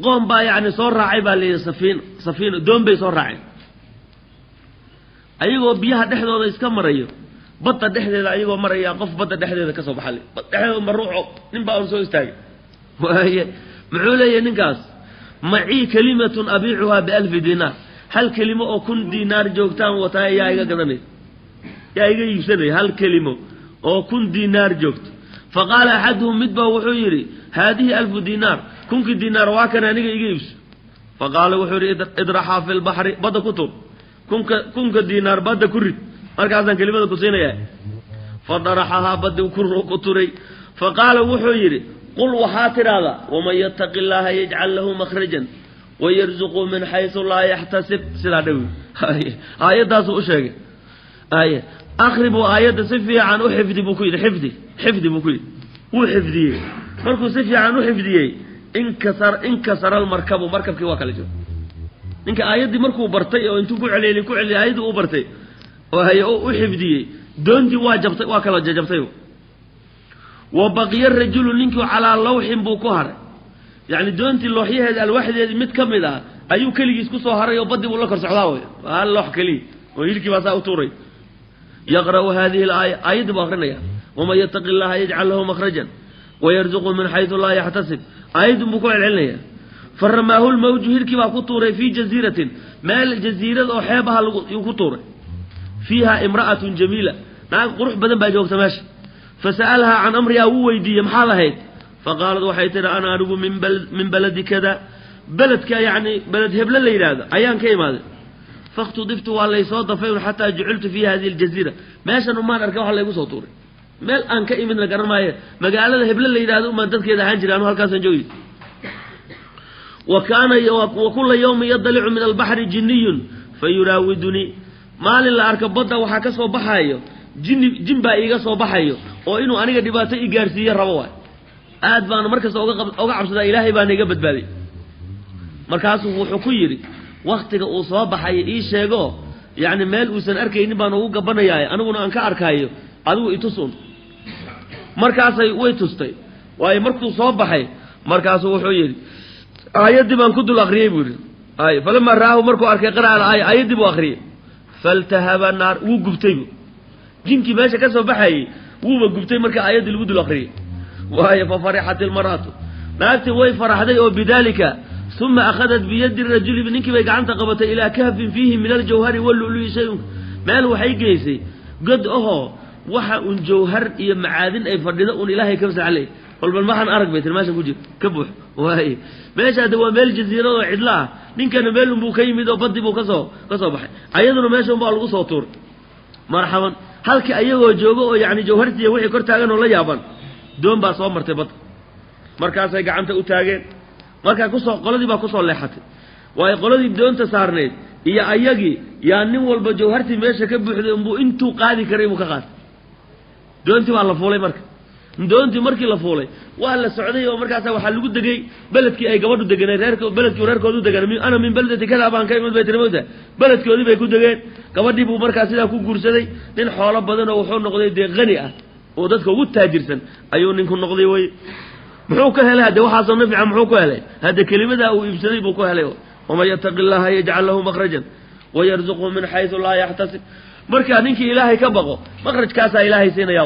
Qoom baa yacni soo raacay baa layidhi safiin safiino doon bay soo raaceen ayagoo biyaha dhexdooda iska marayo, badda dhexdeeda ayagoo maraya, qof badda dhexdeeda ka soo baxale, bad dhexdeeda maruuco nin baa un soo istaagay. Waaye muxuu leeyahay ninkaas? Macii kalimatun abiicuhaa bialfi diinaar, hal kelimo oo 1000 diinaar joogtaan wataa, yaa iga gadanay, yaa iga iibsanaya hal kelimo oo 1000 diinaar joogto? Fa qaala axaduhum, mid baa wuxuu yidhi: haadihi 1000 diinaar, 1000kii diinaar waa kan, aniga iga iibso. Fa qaala wuxuu yidhi: idraxaa fi lbaxri, badda ku tur, 1000ka diinaar badda ku rid, markaasaan kelimada ku siinaya. Fa daraxahaa, baddi ku turay. Fa qaala wuxuu yidhi: qul, waxaa tidhaahdaa: waman yattaqi illaaha yajcal lahu makhrajan wayarzuqu min xaysu laa yaxtasib. Sidaa dhawi aayaddaasuu u sheegay. Ay akri buu aayadda si fiican u xifdi buu ku yidhi, xifdi xifdi buu ku yidhi. Wuu xifdiyey. Markuu si fiican u xifdiyey, inkasara almarkabu, markabkii waa kala jiro. Ninka aayaddii markuu bartay oo intuu ku celiyey ku celiyey aayaddii uu bartay oo haye u xifdiyey, doontii waa jabtay, waa kala jajabtay. Wa baqiya rajulu, ninkii calaa lawxin buu ku haray, yacni doontii looxyaheeda alwaaxdeedii mid ka mid ah ayuu keligiis ku soo haray oo baddii buu la kor socdaa. Wey hal loox keliya oo hilkii baa saa u tuuray. Yaqra'u hadihi alaaya, aayaddii buu akrinaya: waman yattaqi illaha yajcal lahu makhrajan wayarzuqu min xaysu laa yaxtasib. Aayaddun buu ku celcelinaya. Faramaahu lmawju, hirkii baa ku tuuray fii jaziiratin, meel jaziirad oo xeeb aha yuu ku tuuray. Fiiha imra'atun jamiila, naag qurux badan baa joogta meesha. Fasa'alhaa can amrihaa, wuu weydiiyey: maxaad ahayd? Faqaalad, waxay tihi: ana anigu min baladi kada, beledka yacni beled heble la yidhaahdo ayaan ka imaaday. Fakhtudiftu, waa laysoo dafay un, xataa juciltu fi hadihi aljaziira, meeshan umaan arkay waxa laygu soo tuuray, meel aan ka imidna garan maaye, magaalada heble la yidhahdo umaan dadkeeda ahaan jira, anu halkaasaan joogi. Wa kaana wa kula yawmin yadalicu min albaxri jinniyun fayuraawidunii, maalin la arko badda waxaa ka soo baxayo jinni, jin baa iiga soo baxayo oo inuu aniga dhibaato i gaarsiiye rabo. Waay aad baana markasta oga cabsadaa, Ilaahay baana iga badbaaday. Markaasuu wuxuu ku yidhi: waktiga uu soo baxayo ii sheego, yacni meel uusan arkaynin baan ugu gabanayaaye, aniguna aan ka arkaayo, adigu itusun. Markaasay way tustay. Waayo markuu soo baxay markaasuu wuxuu yidhi: aayaddii baan ku dul akriyey buu yidhi. Ay falamaa ra'ahu, markuu arkay, qara'a alaaya, aayaddii buu akriyey. Faltahaba naar, wuu gubtay bu jinkii meesha ka soo baxayey, wuuba gubtay marka aayaddii lagu dul akriyey. Waayo fa farixat ilmar'atu, naagtii way faraxday oo bidaalika. Uma akhadat biyadi rajuli, ninkii bay gacanta qabatay, ilaa kahfin fiihi min aljawhari wallu'lu'i shayun, meel waxay geysay god ahoo waxa un jawhar iyo macaadin ay fadhido un Ilaahay ka masaxley. Walbal maxaan arag bay tiri meeshan ku jiro ka buux. Waaye meesha hadda waa meel jasiirad oo cidlo ah, ninkana meel unbuu ka yimid oo baddi buu kasoo baxay, ayaduna meesha unbaa lagu soo tuuray. Marxaban, halkii ayagoo joogo oo yacni jawhartiiya wixii kor taagan oo la yaaban, doon baa soo martay badda. Markaasay gacanta u taageen. Markaa kusoo qoladii baa kusoo leexatay. Waayo qoladii doonta saarneyd iyo ayagii yaa nin walba jawhartii meesha ka buuxday unbuu intuu qaadi karay buu ka qaatay. Doontii baa la fuulay. Marka doontii markii la fuulay waa la socday oo markaasa waxaa lagu degay beledkii ay gabadhu deganay, reerk beledkii reerkoodu deganay. Ana min beldati kada baan ka imid bay tiri mawta. Beledkoodii bay ku degeen. Gabadhii buu markaa sidaa ku guursaday. Nin xoolo badan oo wuxuu noqday dee qani ah oo dadka ugu taajirsan ayuu ninku noqday. Wey muxuu ka helay hadde waxaasoo nafca? Muxuu ku helay hadde? Kelimadaa uu iibsaday buu ku helay: waman yattaqi illaha yajcal lahu makhrajan wayarzuqhu min xaysu laa yaxtasib. Markaa ninkii Ilaahay ka baqo makhrajkaasaa Ilaahay siinaya.